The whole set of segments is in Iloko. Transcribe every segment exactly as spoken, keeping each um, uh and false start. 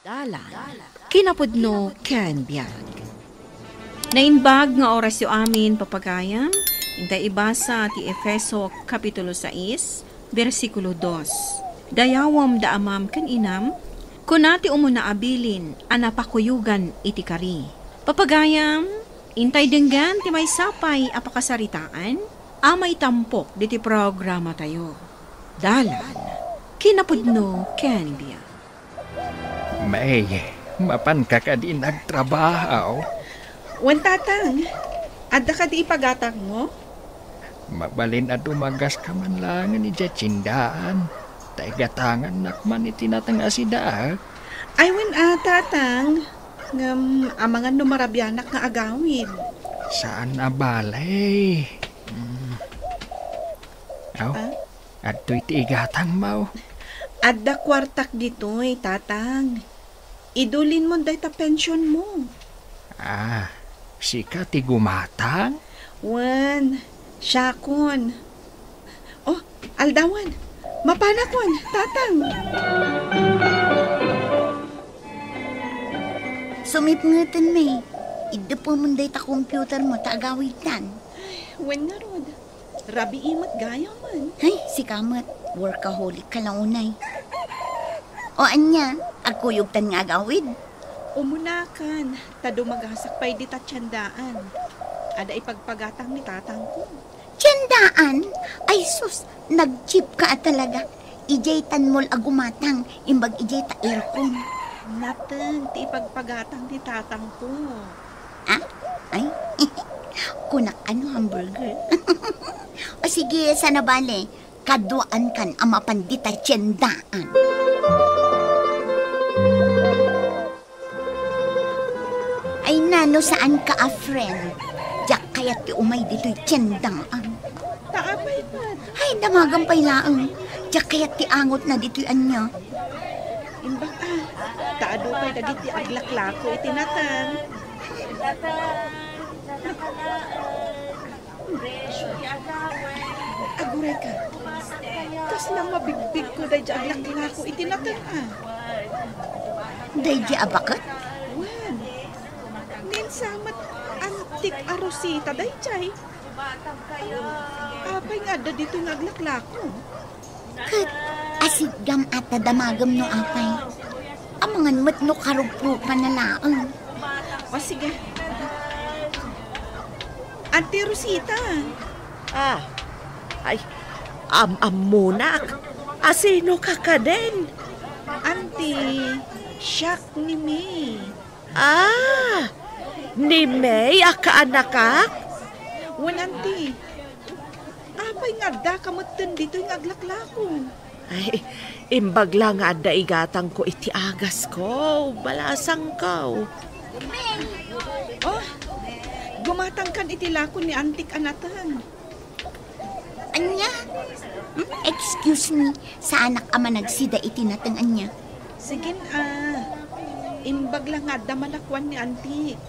Dalan, kinapudno ken biag. Naimbag nga orasyo amin, papagayam, intay ibasa ti Efeso Kapitulo sais, bersikulo dos. Dayawem da amam ken inam, kuna ti umuna a bilin a napakuyogan iti kari. Papagayam, intay denggen ti maysa pay a pakasaritaan a maitampok diti programatayo. Dalan, kinapudno ken biag. May, mapanka kadi nagtrabaho? Wen, Tatang. Adda kadi ipagatangmo? Mabalin a dumagaska man laengen idiay tiendaan, ta igatangannak man iti nateng a sidaak. Ay, wen a, Tatang. Ngem amangan no marabianak nga agawid. Saan a bale. Mm. Aw, Ah? Adtoy ti igatangmo. Adda kuartak ditoy, Tatang. Idulinmon dayta pensionmo. Ah, sika ti gumatang? Wen, siakon. Oh, aldawan. Mapanakon, Tatang. Sumipngeten, May. Iddepemon dayta computermo ta agawidtan. Ay, wen ngarud. Rabii met gayamen. Ay, sika met. Workaholic ka la unay. O ania, agkuyogtan nga agawid? Umunakan, ta dumagasak pay dita tiendaan. Adda ipagpagatang ni tatangko. Tiendaan? Ay sus, nag-cheap ka a talaga. Idiay tan mall a gumatang, imbag idiay ta aircon. Nateng ti ipagpagatang ni tatangko. Ah? Ay? Kunak ano hamburger? O sige, saan a bale, kaduaankan a mapan dita tiendaan. Ay na, no saanka a friend, diak kayat ti umay ditoy tiendaan. Ta apay met? Ay, damagam pay laeng. Diak kayat ti angotna ditoy ania. Imbag a, ta adu pay dagiti aglaklako iti nateng. Aguray ka. Kasla mabigbigko daydi aglaklako iti nateng a. Daydi a baket? Wen. Ni insa met antik a rosita daydiay. Apay nga adda ditoy nga aglaklako? Ket asidgam a ta damagem no apay. Amangan met no karuprupan a laeng. O, sige. Auntie Rosita. Ah, ay, am-ammonak. Asino ka kadin? Auntie, siak ni May. Ah, ni May a kaanakak? Wen, Auntie. Apay nga addaka metten ditoy nga aglaklako? Ay, imbag la nga adda igatangko iti agasko, balasangko. Oh, gumatangkan iti lako ni antik a nateng. Ania? Hmm? Excuse me, saanak a managsida iti nateng ania? Sige, ah, imbag la nga adda manakuan ni antik.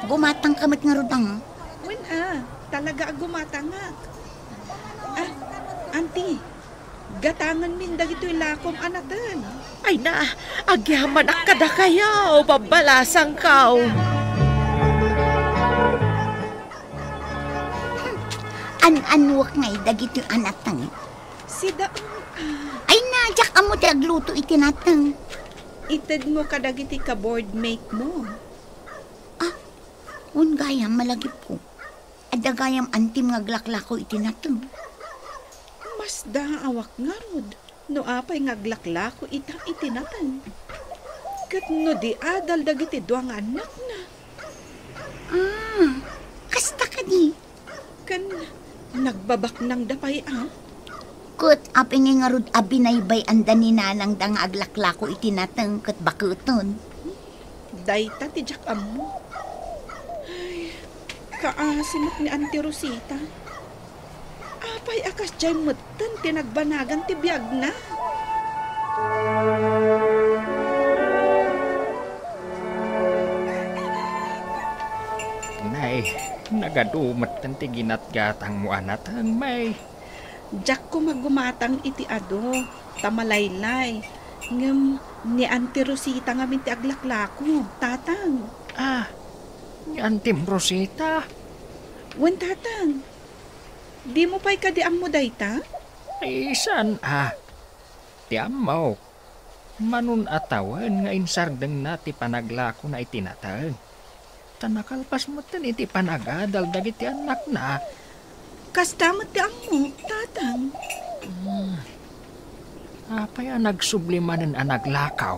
Gumatangka met ngarud, ah. Wen, ah, talaga a gumatangak. Ah, Auntie, gatangenmin dagitoy lakom a nateng. Ay na, agyamanak kadakayo, babbalasangko. An-anuak ngay dagitoy a nateng? Sida, ah. Ay na, diak ammo ti agluto iti nateng. Itedmo kadagiti ka-boardmate mo. Ah, wen gayam, malagipko. Adda gayam antim nga aglaklako iti nateng. Masdaawak ngarud no apay nga aglaklako ita iti nateng. Ket no di adal dagiti dua nga annakna. Ah, kasta kadi? Ken nagbabaknangda pay a? Ket apay ngay ngarud a binaybay-anda ni nanangda nga aglaklako iti nateng ket baketen? Dayta ti diak ammo. Ay, kaasi met ni Auntie Rosita. Apay a kasdiay metten ti nagbanagan ti biagna? Nay, nagadu metten ti ginatgatangmo a nateng, May. Diak koma gumatang iti adu, ta malaylay. Ngem ni Auntie Rosita ngamin ti aglaklako, Tatang. Ah, ni Auntie Rosita? Wen, Tatang. Dimo pay kadi ammo dayta? Ay, saan a? Ti ammok, manun a tawen nga insardengna ti panaglakona iti nateng. Ta nakalpas metten iti panagadal dagiti annakna. Kasta met ti ammok, Tatang. Hmm. Apay a nagsubli manen a naglakaw?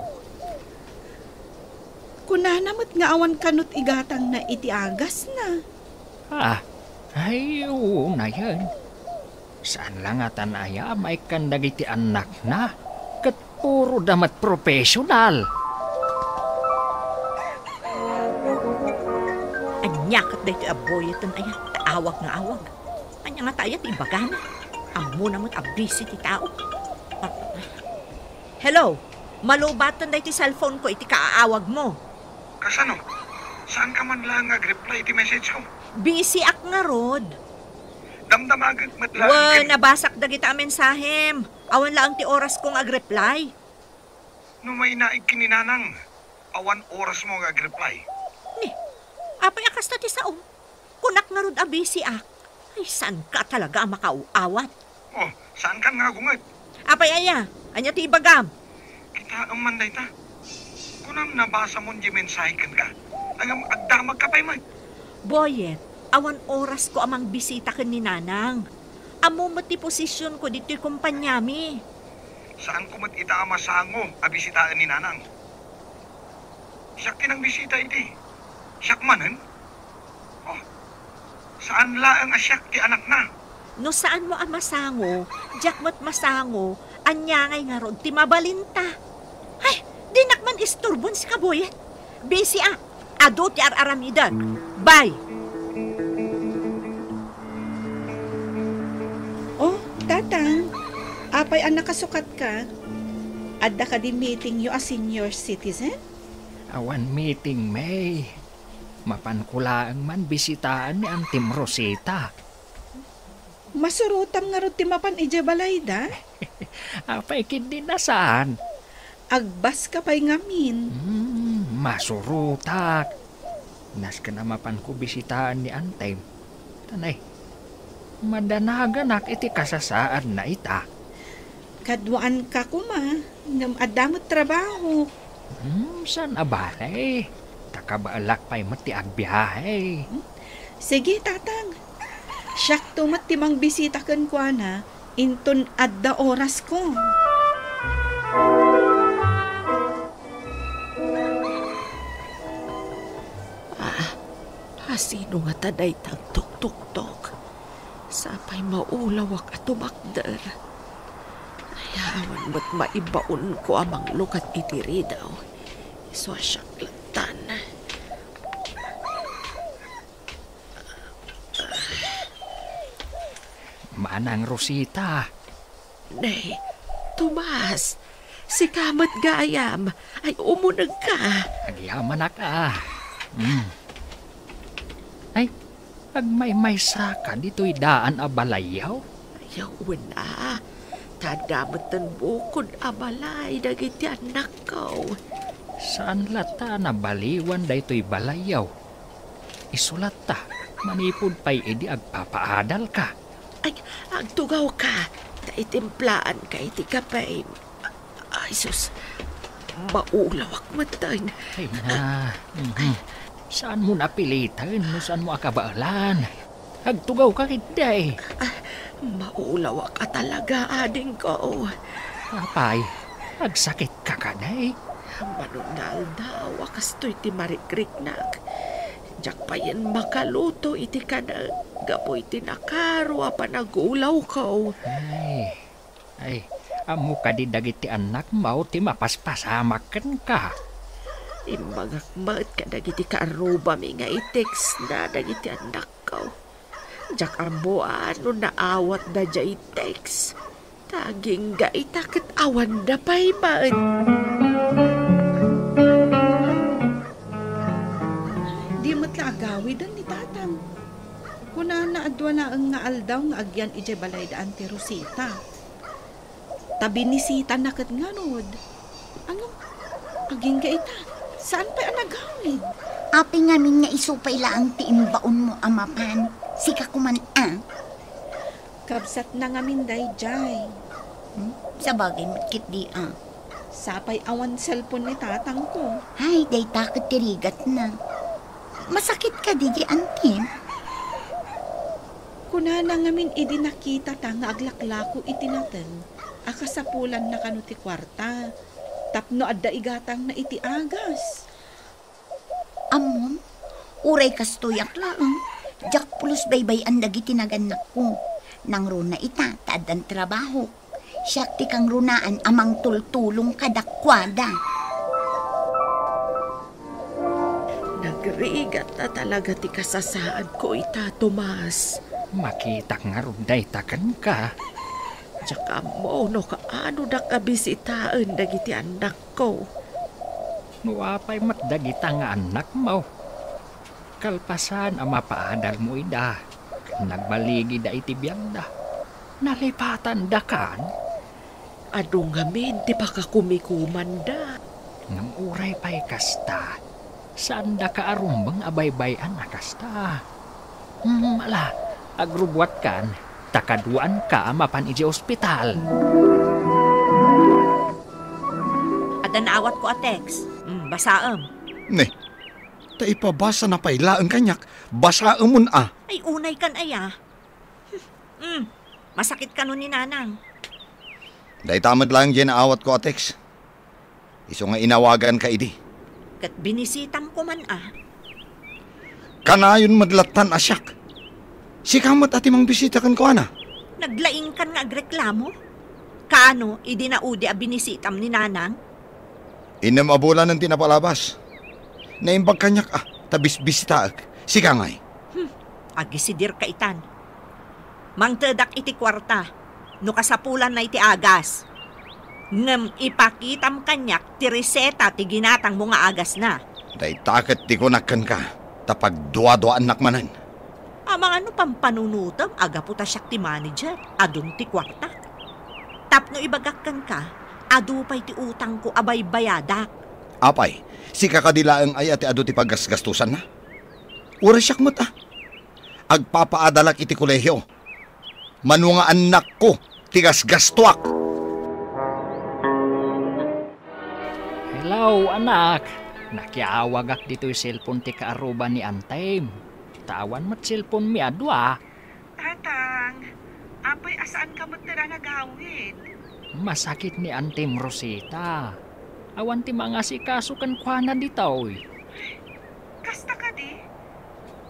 Kunana met nga awan kanut igatangna iti agasna. Ah, ay, unayen. Saan la ngatan aya a maikkan dagiti annakna, ket puro da met professional. Ania ket daytoy a Boyet aya? Awag nga awag. Ania ngata aya ti ibagana? Ammona met a busy ti tao. Hello, malubaten daytoy cellphone ko iti kaaawag mo. Kasano? Saan ka man laeng nga ag-reply iti message ko? Busy ak ngarud. Damdamagek met laeng. Wen, ken nabasak dagita a mensahem. Awan laeng ti oras ko nga ag-reply. No mainaig ken ni Nanang, awan oras mo nga ag-reply. Ni, apay a kasta ti saom? Kunak ngarud a busy ak. Ay, saan ka talaga a makaaw-awat? Oh, saan kan nga agunget? Apay aya? Ania ti ibagam? Kitaem man dayta. Kunam nabasa mon di mensahe kenka. Ngem agdamag ka pay met. Boyet, awan oras ko a mangbisita ken ni Nanang. Ammo met ti posisyon ko ditoy kompanyami. Saan ko met ita a masango a bisitaen ni Nanang. Siak ti nangbisita idi. Siak manen? Oh, saan laeng a siak ti anakna. No saan mo a masango, diak met masango, ania ngay ngarud ti mabalinta? Ay, dinak man isturbon, sika Boyet. Busy ak. Adu ti ar-aramidek. Bye. Oh, Tatang, apay a nakasukatka? Adda kadi meetingyo a senior citizen? Awan meeting, May. Mapanko laeng man bisitaen ni Auntie Rosita. Masurotam ngarud ti mapan idiay balayda? Apay ketdi a saan? Agbaska pay ngamin. Hmm, masurotak. Nasken a mapanko bisitaen ni Antem. Tanay, madanaganak iti kasasaadna ita. Kaduaanka koma, ngem adda met trabaho. Hmm, saan a bale? Ta kabaelak pay met ti agbiahe. Hmm? Sige, Tatang. Siakto met ti mangbisita kenkuana inton adda orasko. Ah, asino ngata dayta agtuktuktok? Sapay maulawak a tumakder. Ay, awan met maibaonko a manglukat iti ridaw. Isu a siak lattan. Manang Rosita. Nay, Tomas, sika met gayam. Ay, umunegka. Agyamanak a. Mm. Ay, agmaymaysaka ditoy daan a balayyo? Ay, wen a. Ta adda metten bukod a balay dagiti annakko. Saan latta a nabaliwan daytoy balayyo? Isu latta, manipud pay idi agpapaadalka. Ay, agtugawka, ta itimplaanka iti kape. Ay, sus, maulawak metten. Ay na, mhm. Saanmo napiliten no saanmo a kabaelan. Agtugawka ketdi. Ah, maulawak a talaga, adingko. Apay, agsakitka kadi? Manun nga aldaw a kastoy ti marikriknak. Diak payen makaluto iti kanek gapu iti nakaro a panagulawko. Ay, ay, ammo kadi dagiti annakmo ti mapaspasamak kenka? Immagak met kadagiti kaarrubami nga i-textna dagiti annakko. Diak ammo a no naawatda diay text. Ta agingga ita ket awanda pay met. Di met la agawiden ni Tatang. Kunana a dua laeng nga aldaw nga agyan idiay balayda Auntie Rosita. Ta binisitana ket ngarud. Ano? Agingga ita, saan pay a nagawid? Apay ngamin nga isu pay laeng ti imbaonmo a mapan? Sika koman a? Kabsatna ngamin daydiay. Hmm? Sabagay met ketdi a. Sapay awan cellphone ni tatangko. Ay, dayta ket ti rigatna. Masakit kadi, antim? Kunana ngamin idi nakitata nga aglaklako iti nateng a kasapulanna kano ti kuarta tapno adda igatangna iti agas. Ammom, uray kastoyak laeng, diak pulos baybay-an dagiti nagannakko. Nangruna ita ta addan trabaho. Siak ti kangrunaan a mangtultulong kadakuada. Nagrigat a talaga ti kasasaadko ita, Tomas. Makitak ngarud dayta kenka. Diak ammo no kaanodak a bisitaen dagiti annakko. No apay met dagita nga annakmo? Kalpasan a mapaadalmo ida, nagbaligida iti biagda. Nalipatandakan? Adu ngamin ti pakakumikomanda. Ngem uray pay kasta, saandaka a rumbeng a baybay-an a kasta. Hmm, ala, agrubbuatkan, ta kaduaanka a mapan idiay ospital. Adda naawatko a text. Hmm, basaem. Ne, ta ipabasana pay laeng kaniak, basaemon a. Ay, unaykan aya. Hmm, masakit kano ni Nanang? Dayta met laeng diay naawatko a text. Isu nga inawaganka idi. Ket binisitam koman a. Kanayon met lattan a siak. Sika met a ti mangbisita kenkuana. Naglaingkan nga agreklamo? Kaano idi naudi a binisitam ni Nanang? Innem a bulanen ti napalabas. Naimbag kaniak a, ta bisbisitaek. Sika ngay? Hmm, agisidirka itan. Mangtedak iti kuarta, no kasapulanna iti agas. Ngem ipakitam kaniak ti reseta ti ginatangmo nga agasna. Dayta ket ti kunak kenka, ta pagduaduaannak manen. Amangan no pampanunotem a gapu ta siak ti manager, adun ti kuarta. Tapno ibagak kenka, adu pay ti utangko a baybayadak. Apay, sika kadi laeng aya ti adu ti paggasgastosanna? Uray siak met a. Agpapaadalak iti kolehio. Mano nga annakko ti gasgastoak. Hello, anak. Nakiawagak ditoy cellphone ti kaaruba ni Antem. Ta awan met cellphone mi a dua. Tatang, apay a saanka met a nagawid? Masakit ni Antem Rosita. Awan ti mangasikaso kenkuana ditoy. Kasta kadi?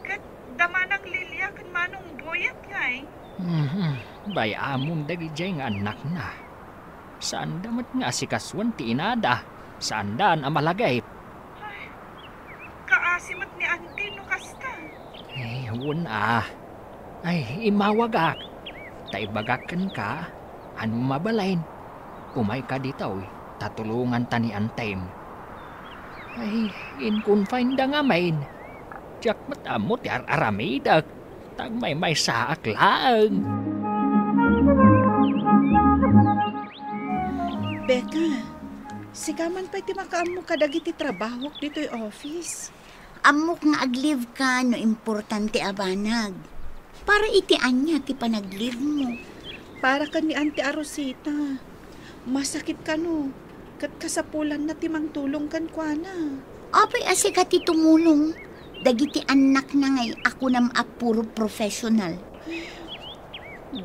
Ket da Manang Lilia ken Manong Boyet ngay? Mhm. Bay-amon dagidiay nga annakna. Saanda met nga asikasuen ti inada. Saandan a malagip. Ay, kaasi met ni Antem no kasta. Ay, wen a. Ay, immawagak. Ta ibagak kenka, ano mabalin? Umayka ditoy, ta tulonganta ni Antem. Ay, in-confine da ngamin. Diak met ammo ti ar-aramidek. Tagmaymaysaak laeng. Becca, sika man pay ti makaammo kadagiti trabahok ditoy office. Ammok nga ag-leave ka no importante a banag. Para iti ania ti panag-leave mo? Para ken ni Auntie a Rosita. Masakit kano, ket kasapulanna ti mangtulong kenkuana. Apay a sika ti tumulong? Dagiti annakna ngay a kunam a puro professional.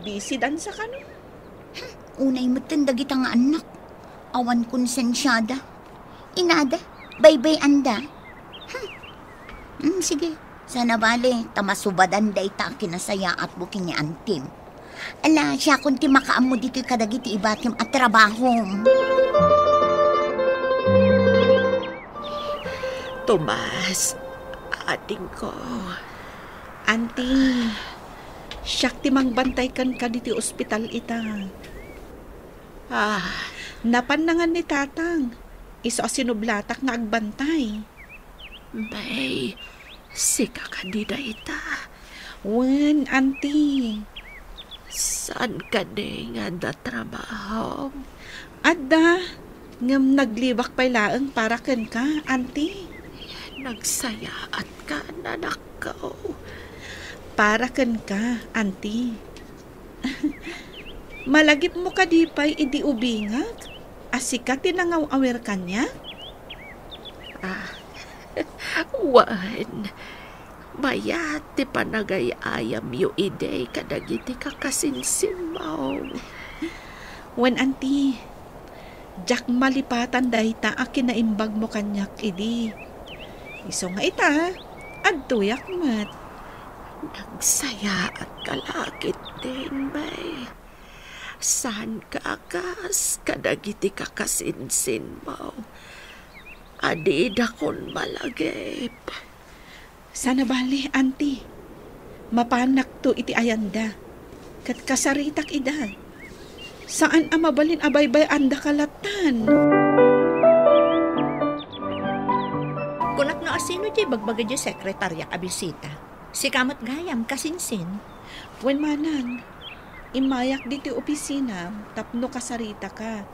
Bisidansa kano? Hmm, unay metten dagita nga annak. Awan konsensiada. Inada, baybay-anda. Hmm. Hmm, sige. Sana bale, ta masubadan dayta a kinasayaatmo ken ni Antim. Ala, siakon ti makaammo ditoy kadagiti ibatim a trabahom. Tomas, adingko. Anti, siak ti mangbantay kenka ditoy ospital ita. Ah. Napan nangan ni Tatang. Isu a sinublatak nga agbantay. Bay, sika kadi dayta? Wen, Anti. Saan kadi nga adda trabahom? Adda. Ngem nagliwak pay laeng para kenka, Auntie. Nagsayaatka, anakko. Para kenka, Auntie. Malagipmo kadi pay idi ubingak a sika ti nangaw-awir kaniak? Ah, wen, mayat ti panagay-ayamyo idi kadagiti kakasinsinmo. Wen, Auntie, diak malipatan dayta a kinaimbagmo kaniak idi. Isu nga ita, adtoyak met. Nagsayaatka la ketdin, May. Saanka a kas kadagiti kakasinsinmo a didakon malagip. Saan a bale, Auntie. Mapanakto iti ayanda, ket kasaritak ida. Saan a mabalin a baybay-andaka lattan. Kunak no asino diay ibagbaga diay sekretariak a bisita. Sika met gayam, kasinsin. Wen manang, immayak ditoy opisina tapno kasaritaka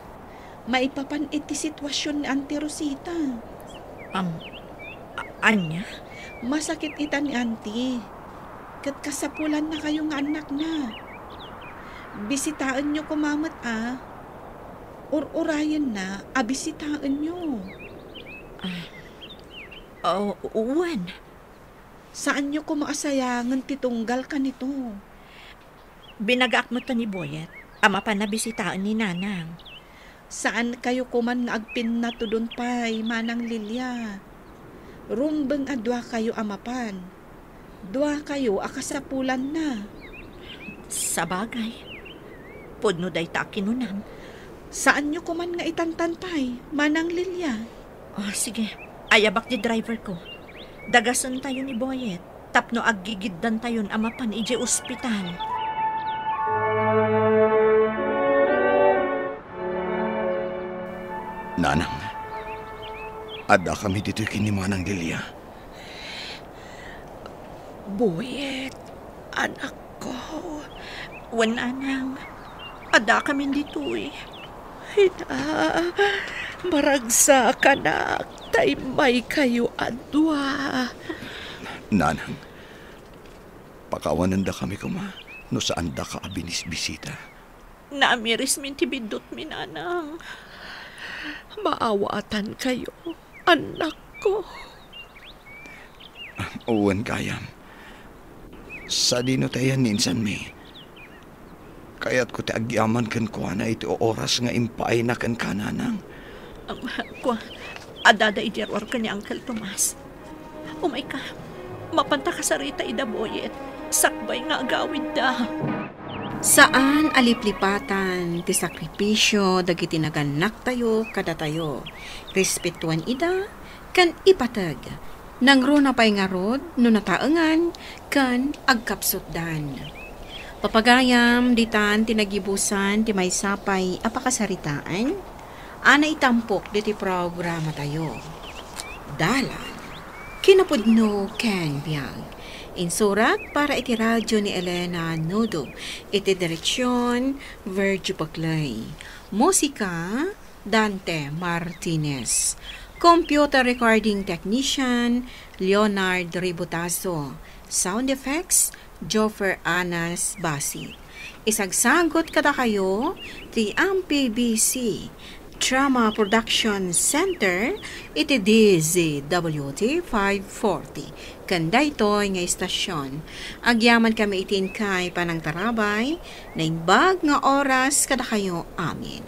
maipapan iti situasion ni Auntie Rosita. Am, a-, ania? Masakit ita ni Auntie. Ket kasapulannakayo nga annakna. Bisitaenyo koma met a. Ur-urayenna a bisitaenyo. Ah, o-, wen. Saanyo koma a sayangen ti tunggal kanito. Binagaak met ni Boyet a mapan a bisitaen ni Nanang. Saankayo koman nga agpinnatudon pay, Manang Lilia. Rumbeng a duakayo a mapan. Duakayo a kasapulanna. Sabagay. Pudno dayta a kinunam. Saanyo koman nga itantan pay, Manang Lilia. Oh, sige. Ayabak ti driver ko. Dagasentayo ni Boyet tapno aggigiddantayon a mapan idiay ospital. Nanang, addakami ditoy ken ni Manang Lilia. Boyet, anakko. Wen, Nanang, addakamin ditoy. Ina, maragsakanak, ta immaykayo a dua. Nanang, pakawanendakami koma no saandaka a binisbisita. Namirismin ti biddutmi, Nanang. Maawaatankayo, annakko. Wen gayam. Sadino ti ayan ni insanmi? Kayatko ti agyaman kenkuana iti oras nga impaayna kenka, Nanang. Am, kua, addada idiay ruar ken ni Uncle Tomas. Umayka, mapanta kasarita ida, Boyet, sakbay nga agawidda. Saan a liplipatan ti sakripisio dagiti nagannaktayo kadatayo. Respetuen ida ken ipateg. Nangruna pay ngarud no nataengan ken agkapsutdan. Papagayam, ditan ti nagibusan ti maysa pay a pakasaritaan a naitampok ditoy programatayo. Dalan, kinapudno ken biag. Insurat para iti radio ni Elena Nudo, iti direksion, Virgio Paclay. Musika, Dante Martinez. Computer recording technician, Leonard Ributazo. Sound effects, Joffer Anas Basi. Isagsagut kadakayo ti M P B C Drama Production Center iti D Z W T five forty. Ken daytoy nga istasyon, agyamankami iti inkay panangtarabay, naimbag nga oras kadakayo amin.